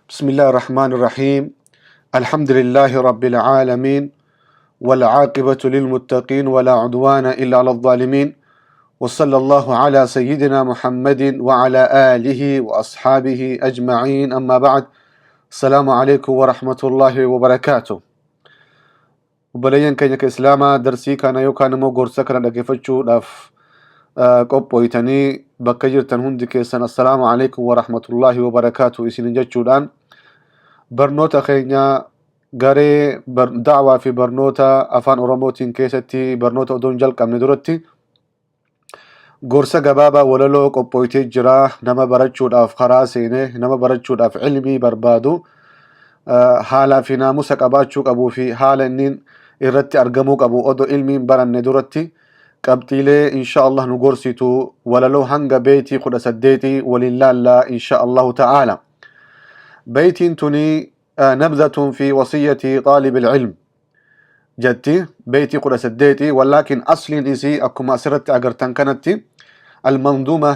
بسم الله الرحمن الرحيم. الحمد لله رب العالمين، والعاقبة للمتقين، ولا عدوان إلا على الظالمين، وصلى الله على سيدنا محمد وعلى آله وأصحابه أجمعين. أما بعد، السلام عليكم ورحمة الله وبركاته. Obboleeyyan keenya ka Islaamaa, darsii kana yookaan immoo gorsa kana dhaggeeffachuudhaaf qophooytanii bakka jirtan hundi keessan, assalaamu alaikum warahmatullaahi wabarakaatu isinin jechuudhaan, barnoota keenya garee da'waa fi barnoota Afaan Oromootiin keessatti barnoota odoon jalqabne duratti gorsa gabaabaa walaloo qophooytee jira. Nama barachuudhaaf karaa seene, nama barachuudhaaf ilmii barbaadu, haalaa fi naamusa qabaachuu qabuu fi haala inni irratti argamuu qabu odoo ilmiin baranne duratti, qabxiilee insha Allah nu gorsitu walaloo hanga beetii 18 waliin laallaa insha Allahu ta'ala. Beeytiin tuni "نبذة في وصية طالب العلم" jetti, beeytii 18. Walaakin asliin isii akkuma asirratti agartan kanatti "المنظومة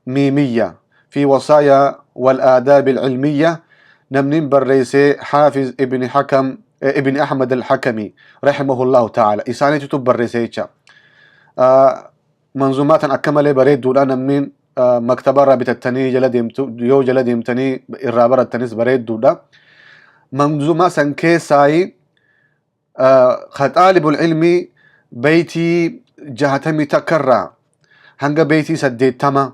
ميمية في وصايا والآداب العلمية". Namni barreessee Xaafiz ibni Hakam ibni Ahmad al-Hakami rahimahullahu ta'ala, isaaniitu barreesse jecha. Manzuumaa tan akka malee bareedduudha. Namni maktaba irraa bitattanii jala deemtu, yoo jala deemtanii irraa barattanis bareedduudha. Manzuumaa san keessaayi ka xaalibul ilmii beeytii 61 irraa hanga beeytii 80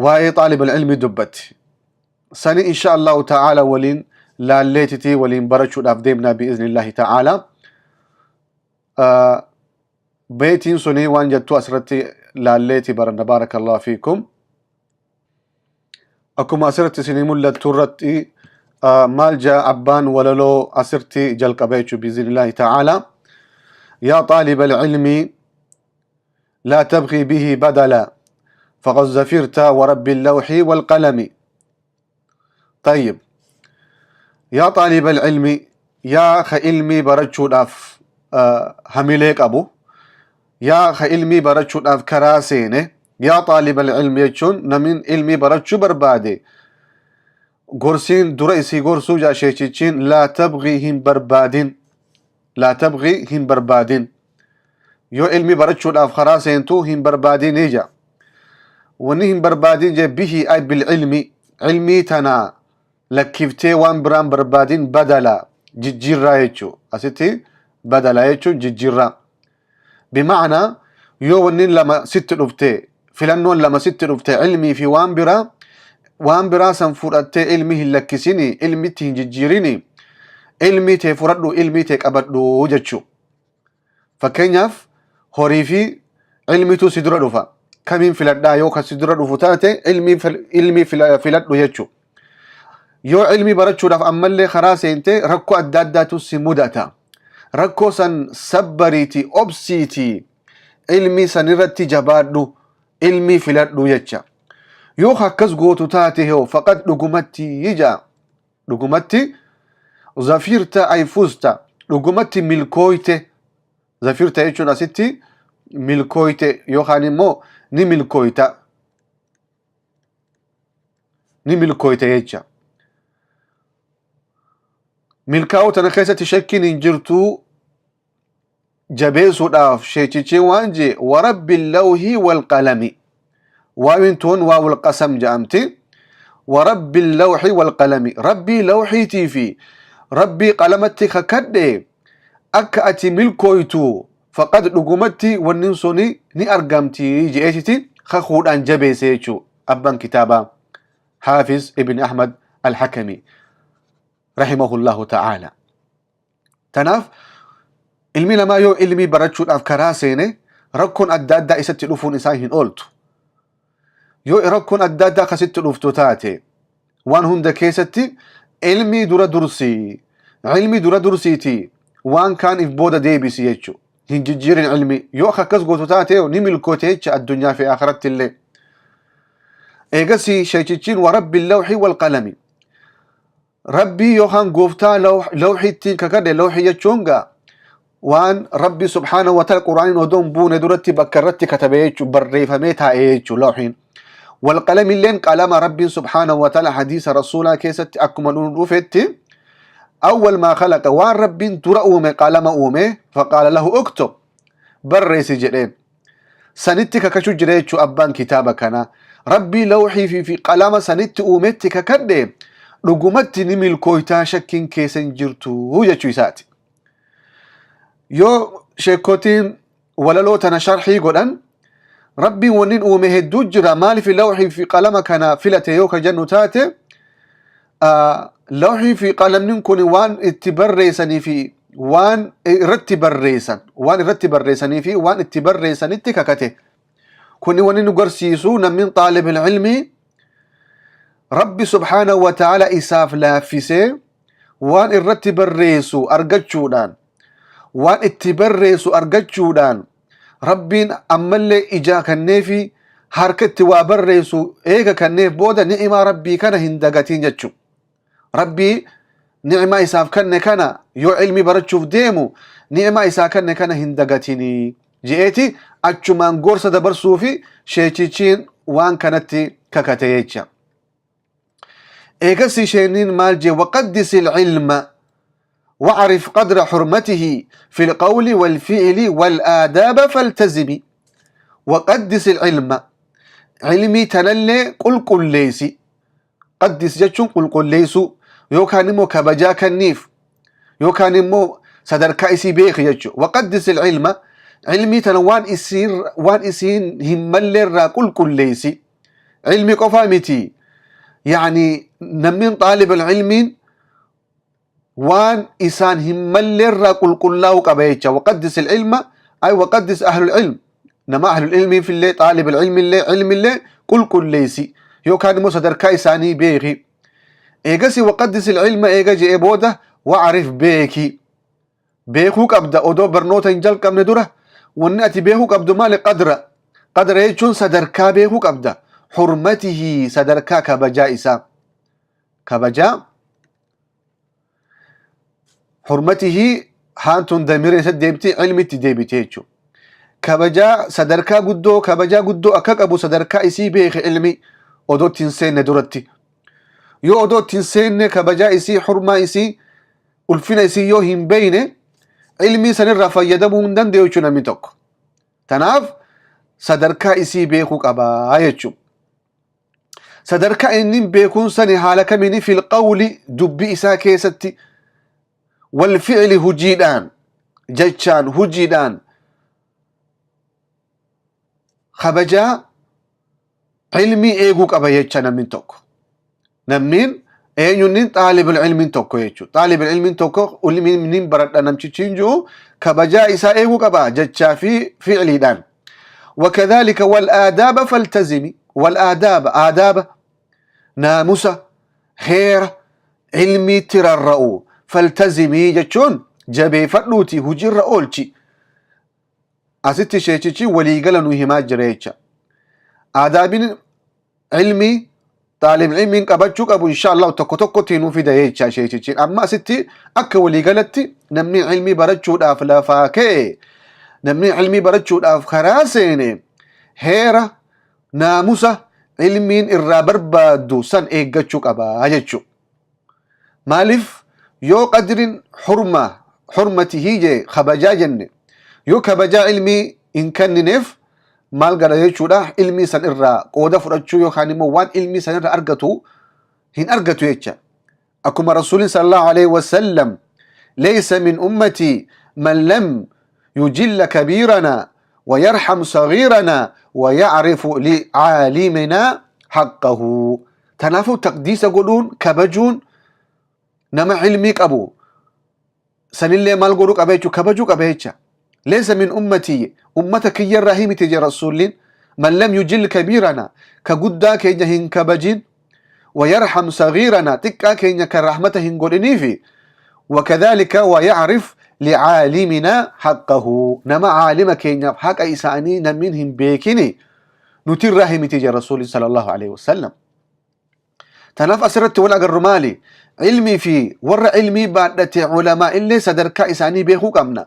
waa'ee xaalibul ilmii dubbatti. Sani insha Allahu ta'ala waliin laalleetitii waliin barachuudhaaf deemnaa bi'iznillaahi ta'ala. Beeytiin suni waan jettu asirratti laalleeti baranna. Baarakallahu fiikum. Akkuma asirratti isinii mul'attu irratti maal jaa abbaan walaloo asirtti jalqaba jechuu bi'iznillaahi ta'ala. يا طالب العلم لا تبغي به بدلا، فقد ظفرت ورب اللوح والقلم. طيب، يا طالب العلم، yaa ka ilmii barachuudhaaf hamilee qabu, yaa ka ilmii barachuudhaaf karaa seene. يا طالب العلم jechuun namni ilmii barachuu barbaade, gorsiin dura isii gorsuu jaa sheechichiin: لا تبغي hin barbaadin, لا تبغي hin barbaadin, yoo ilmii barachuudhaaf karaa seentu hin barbaadin ja. Wanni hin barbaadin je به أي بالعلم, ilmii tana lakkiftee waan biraan barbaadin. بدلا jijjiirraa jechuu. Asitti بدلا jechuun jijjiirraa. بمعنى yoo wanni lama sitti dhufte, filannoon lama sitti dhufte, ilmii fi waan biraa, waan biraa san fudhattee ilmii hin lakkisini, ilmitti hin jijjiirini, ilmii tee fudhadhu, ilmii tee qabadhu jechuu. Fakkeenyaaf horii fi ilmitu si dura dhufa, kamiin filadhaa yoo kan si dura dhufu taate, ilmii filadhu jechuu. Yoo ilmii barachuudhaaf ammallee karaa seente, rakkoo adda addaatu si mudata. Rakkoo san sabbariiti, obsiiti, ilmii san irratti jabaadhu, ilmii filadhu jecha. Yoo akkas gootu taate hoo, فقد dhugumatti ija dhugumatti ظفرت أي فزت, dhugumatti milkooyte. ظفرت jechuun asitti milkooyte yookaan immoo ni milkooyta, ni milkooyte jecha. Milkaa'uu tana keessatti shakkiin hin jirtu jabeessuudhaaf sheechichiin waan jee: ورب اللوح والقلم. Waawin tun واو القسم jedhamti. ورب اللوح والقلم, rabbii lawxiitii fi rabbii qalamatti kakadhe akka ati milkooytu. فقد dhugumatti wannin suni ni argamti je'eetiti kakuudhaan jabeesse jechuu abbaan kitaabaa Xaafiz ibn Ahmad Alhakami rahimahullahu ta'ala. Tanaaf ilmi namaa yoo ilmii barachuudhaaf karaa seene, rakkoon adda addaa isatti dhufuun isaa hin ooltu. Yoo rakkoon adda addaa akkasitti dhuftu taate, waan hunda keessatti ilmii dura dursii, ilmii dura dursiiti, waan kaan if booda deebisi jechuu. Hin jijjiirin ilmi. Yoo akkas gootu taate, ni milkoote jecha addunyaa fi akhiratti illee. Eegasii sheechichiin: ورب اللوح والقلم, rabbii yookaan gooftaa lawxittiin kakadhe. Lawxi jechuun gaa waan rabbi subhaanahu wa ta'ala quraaniin odoo hin buune duratti bakka irratti katabe jechuu, barreeffamee taa'ee jechuu lawxiin. Walqalami illeen qalama Rabbiin subhaanahu wa ta'ala hadiisa rasuulaa keessatti akkuma nu dhufetti, awwal maa khalaqa, waan Rabbiin dura uume qalama uume, faqaala lahu uktub, barreessi jedheen. Sanitti kakachuu jira jechuu abbaan kitaaba kanaa. Rabbii lawxii fi qalama sanitti uumetti kakadhe, dhugumatti ni milkooytaa, shakkiin keessa hin jirtu jechuu isaati. Yoo sheekotiin walaloo tana sharhii godhan, Rabbiin wannin uume hedduu jira, maaliif lawxii fi qalama kana filate yoo ka jennu taate, lawxii fi qalamni kun waan itti barreessanii fi waan irratti barreessan, waan irratti barreessanii fi waan itti barreessanitti kakate. Kuni wanni nu garsiisu, namni xaalibul ilmii Rabbi subhaanahu wa ta'ala isaaf laaffisee waan irratti barreessu argachuudhaan, waan itti barreessu argachuudhaan, Rabbiin ammallee ijaa kanneefi harka itti waa barreessu eega kanneef booda, ni'imaa Rabbii kana hin dagatiin jechuudha. Rabbii ni'imaa isaaf kanne kana, yoo ilmi barachuuf deemu, ni'imaa isaa kanne kana hin dagatinii je'eeti achumaan gorsa dabarsuu fi sheechichiin waan kanatti kakate jecha. Eegas isheenin maal jee? Waqaddis ilma واعرف قدر حرمته في القول والفعل والآداب فالتزمي. وقدس العلم، علمي تنلي قل قل ليسي. قدس jechuun qulqulleessuu yookaan immoo kabajaa kenniif yookaan immoo sadarkaa isii beeki jechuudha. Waqaddis ilma, ilmii tana waan isiin hin malleerraa qulqulleessi. Ilmi qofaa miti. Yani namni xaalib ilmiin waan isaan hin malleerraa qulqullaa'uu qaba jecha. Waqaddis ilma ay waqaddis ahlul ilm. Nama ahlul ilmii fillee, xaalib ilmillee, ilmillee qulqulleessi yookaan immoo sadarkaa isaanii beeki. Eegasi waqaddis ilma eega je'e booda, wa'arif, beeki. Beekuu qabda. Odoo barnoota hin jalqabne dura wanni ati beekuu qabdu maali? Qadra, qadra jechuun sadarkaa beekuu qabda, hurmatihi, sadarkaa kabajaa isaa, kabajaa hurmatihi. Haantun damira isa deebiti, ilmitti deebite jechuudha. Kabajaa, sadarkaa guddoo, kabajaa guddoo akka qabu sadarkaa isii beeke ilmi odoo ittiin seenne duratti. Yoo odoo ittiin seenne kabajaa isii, hurmaa isii, ulfina isii yoo hin beeyne, ilmii sanirraa fayyadamuu hin danda'u jechuudha namni tokko. Tanaaf sadarkaa isii beekuu qabaa jechuudha. Sadarkaa inni beekuun sani haala kamiini? Fil qawli, dubbii isaa keessatti, wal fi'li, hujiidhaan, jechaan hujiidhaan kabajaa ilmii eeguu qaba jecha namni tokko. Namniin eenyunnin? Xaalibul ilmiin tokko jechuudha. Xaalibul ilmiin tokko, ilmiin baradha namtichi hin jiru, kabajaa isaa eeguu qaba jechaa fi fi'liidhaan. وكذلك والآداب فالتزمي. والآداب، آداب naamusa, heera ilmii tirarra'u, faltazimii jechuun jabeeffadhuuti hojiirra oolchi. Asitti sheechichi waliigala nu himaa jira jecha. Aadaabiin ilmii xaalib ilmiin qabachuu qabu insha Allah tokko tokkotti nu fida jecha sheechichi. Amma asitti akka waliigalatti namni ilmii barachuudhaaf lafaa ka'e, namni ilmii barachuudhaaf karaa seene, heera naamusa ilmiin irraa barbaaddu san eeggachuu qabaa jechuudha. Maaliif? Yoo qadriin hurma, hurmatihii jee, kabajaa jenne, yoo kabajaa ilmii hin kennineef maal gara jechuudha? Ilmii san irraa qooda fudhachuu yookaan immoo waan ilmii san irraa argatu hin argatu jecha. Akkuma Rasuulin sallallahu alaihi wasallam, "ليس من أمتي من لم يجل كبيرنا ويرحم صغيرنا ويعرف لعالمنا حقه." Tanaafuu taqdiisa godhuun, kabajuun nama ilmii qabu sanillee maal godhuu qaba jechuudha? Kabajuu qaba jecha. ليس من أمتي, ummata kiyyarraa himite je Rasuulliin, من لم يجل كبيرنا, ka guddaa keenya hin kabajin, ويرحم صغيرنا, xiqqaa keenya kan rahmata hin godhiniifi, وكذلك ويعرف لعالمنا حقه, nama caalima keenyaaf haqa isaanii namni hin beekini nutirraa himite je Rasuulli sallallahu alaihi wasallam. Tanaaf asirratti wal agarru maali? Ilmii fi warra ilmii baadhate, culamaa illee, sadarkaa isaanii beekuu qabna.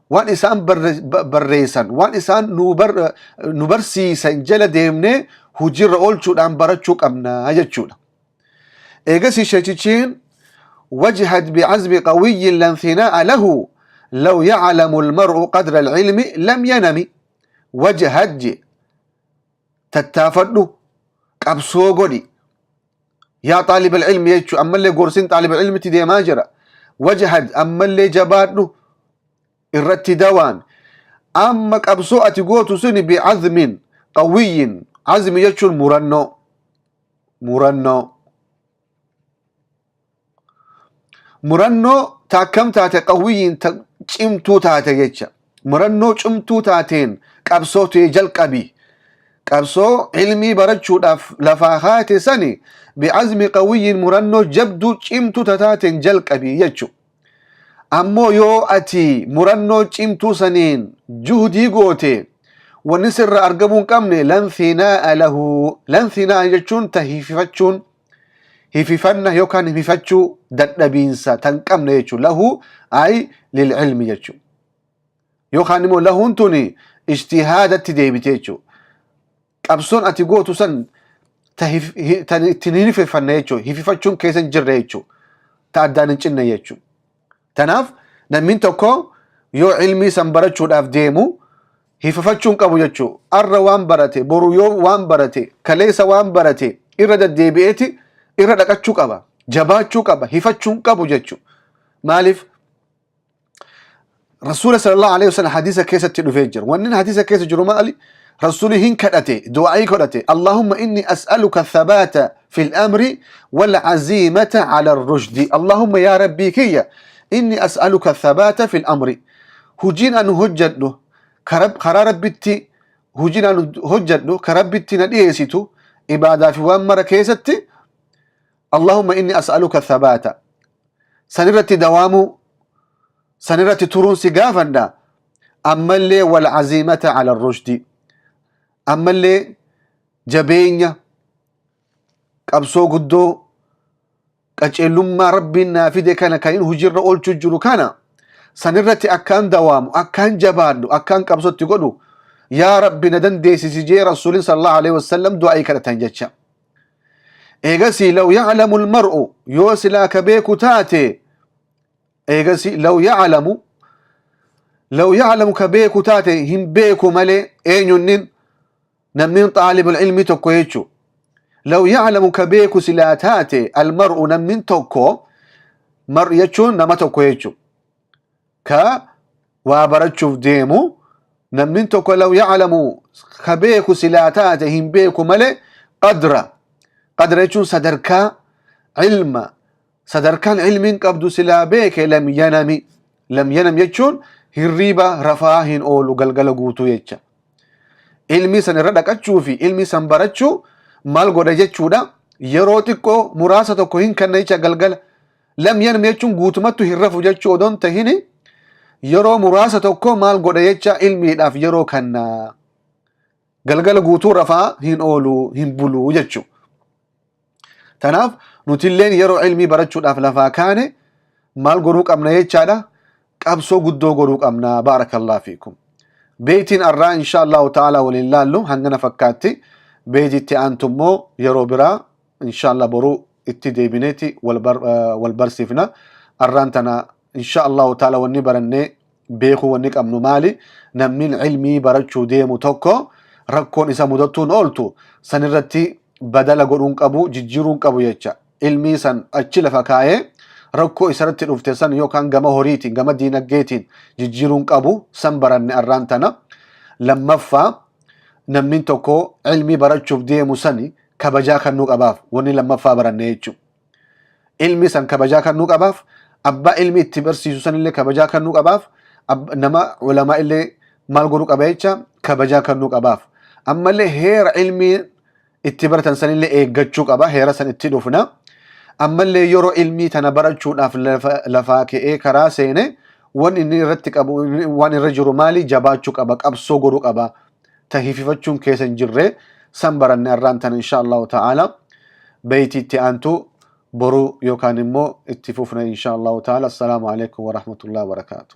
Waan isaan barreessan, waan isaan nu barsiisan jala deemnee Hojiirra oolchuudhaan barachuu qabna jechuudha. Eegasii sheechichiin wajhad bi'azmi qawiyyin lan thinaa'a lahu law ya'lamu al-mar'u qadra al-ilmi lam yanami. Wajhad je tattaafadhu, qabsoo godhi. Yaa xaaliba ilmi jechuu, ammallee gorsiin xaaliba ilmitti deemaa jira. Wajhad, ammallee jabaadhu, irratti dawaan. Amma qabsoo ati gootu suni bi'azmin qawiyyin, azmi jechuun murannoo, murannoo ta akkam taate, qawiyyin, ta cimtuu taate jecha. Murannoo cimtuu taateen qabsoo tee jalqabi. Qabsoo ilmii barachuudhaaf lafaa kaate sani bi'azmi qawiyyin, murannoo jabduu cimtuu tataateen jalqabi jechu. Ammoo yoo ati murannoo cimtuu saniin juhdii goote, wanni sirra argamuu hin qabne lan thinaa'a lahu. Lan thinaa'a jechuun ta hififachuun, hififanna yookaan hififachuu dadhabiinsa tan qabne jechuun. Lahu ay lil'ilmi jechuun, yookaan immoo lahuun tuni ijtihaadatti deebite jechuun. Qabsoon ati gootu san ta tan ittiin hin hififanne jechuun, hififachuun keessa hin jirre jechuun, ta addaan hin cinne jechuun. Tanaaf namni tokko yoo ilmii san barachuudhaaf deemu hififachuu hin qabu jechuun. Arra waan barate, boru yoo waan barate, kaleessa waan barate irra deddeebi'eeti irra dhaqachuu qaba, jabaachuu qaba, hifachuu hin qabu jechuun. Maaliif? Rasuula sallallahu alaihi wasallam hadiisa keessatti dhufee jira. Wanni hadiisa keessa jiru maali? Rasuuli hin kadhate, du'aa'ii kadhate. Allahumma inni as'aluka thabaata fil amri wal aziimata ala rushdi. Allahumma, yaa Rabbii kiyya, inni as'aluka thabaata fil amri. Hujiin anu hojjedhu karaa Rabbitti, hujiin anu hojjedhu karaa Rabbitti na dhiyeessitu, ibaadaa fi waan mara keessatti, Allahumma inni as'aluka thabaata. Sanirratti dawaamuu, sanirratti turuun si gaafadha. Ammallee wal aziimata ala rushdi. Ammallee jabeenya qabsoo guddoo qaceellummaa Rabbiin naa fide kana kan inni hojiirra oolchuu jiru kana sanirratti akkaan dawaamu, akkaan jabaadhu, akkaan qabsootti godhu yaa Rabbi na dandeessisi jee Rasuulin sallallahu alaihi wasallam du'aa'ii kadhatan jecha. Eegasii law ya'lamu al-mar'u, yoo silaa ka beeku taate, eegasii law ya'lamu ka beeku taate, hin beeku malee eenyunnin namni xaalibul ilmi tokko jechu. Law ya'lamu ka beeku silaa taate, al-mar'u namni tokko, mar'u jechuun nama tokko jechu, ka waa barachuuf deemu namni tokko, law ya'lamu ka beeku silaa taate, hin beeku malee, qadra, qadra jechuun sadarkaa, ilma, sadarkaan ilmiin qabdu silaa beeke, lam yanami. Lam yanam jechuun hirriiba rafaa hin oolu galgala guutuu jecha. Ilmii san irra dhaqachuu fi ilmii san barachuu maal godha jechuudha? Yeroo xiqqoo muraasa tokko hin kanna jecha galgala. Lam yanam jechuun guutumattu hin rafu jechuu odoon tahini, yeroo muraasa tokko maal godha jecha? Ilmiidhaaf yeroo kanna, galgala guutuu rafaa hin oolu, hin bulu jechuu. Tanaaf nutilleen yeroo ilmii barachuudhaaf lafaa kaane maal godhuu qabna jechaadha? Qabsoo guddoo godhuu qabna. Baarakallahu fiikum. Beeytiin arraa insha Allahu ta'ala waliin laallu hangana fakkaatti. Beeytitti aantu immoo yeroo biraa insha Allah boruu itti deebineeti wal barsiifna. Arraan tana insha Allahu ta'ala wanni barannee beekuu wanni qabnu maali? Namni ilmii barachuu deemu tokko rakkoon isa mudattuun ooltu sanirratti badala godhuun qabu, jijjiiruun qabu jecha. Ilmii san achi lafa kaayee rakkoo isarratti dhufte san yookaan gama horiitiin, gama diinagdeetiin jijjiiruun qabu san baranne arraan tana. Lammaffaa, namni tokko ilmii barachuuf deemu sani kabajaa kennuu qabaaf, wanni lammaffaa baranne jechuudha. Ilmi san kabajaa kennuu qabaaf, abbaa ilmi itti barsiisu sanillee kabajaa kennuu qabaaf, nama ulamaa illee maal godhuu qaba jecha? Kabajaa kennuu qabaaf. Ammallee heera ilmii itti baratan sanillee eeggachuu qaba, heera san itti dhufna. Ammallee yeroo ilmii tana barachuudhaaf lafaa ka'ee karaa seene waan inni irratti qabu, waan irra jiru maali? Jabaachuu qaba, qabsoo godhuu qaba. Ta hififachuun keessa hin jirre san baranne arraan tana insha Allahu ta'ala. Beeytii itti aantu boruu yookaan immoo itti fufna insha Allahu ta'ala. Assalaamu alaikum wa rahmatullahi wa barakaatuh.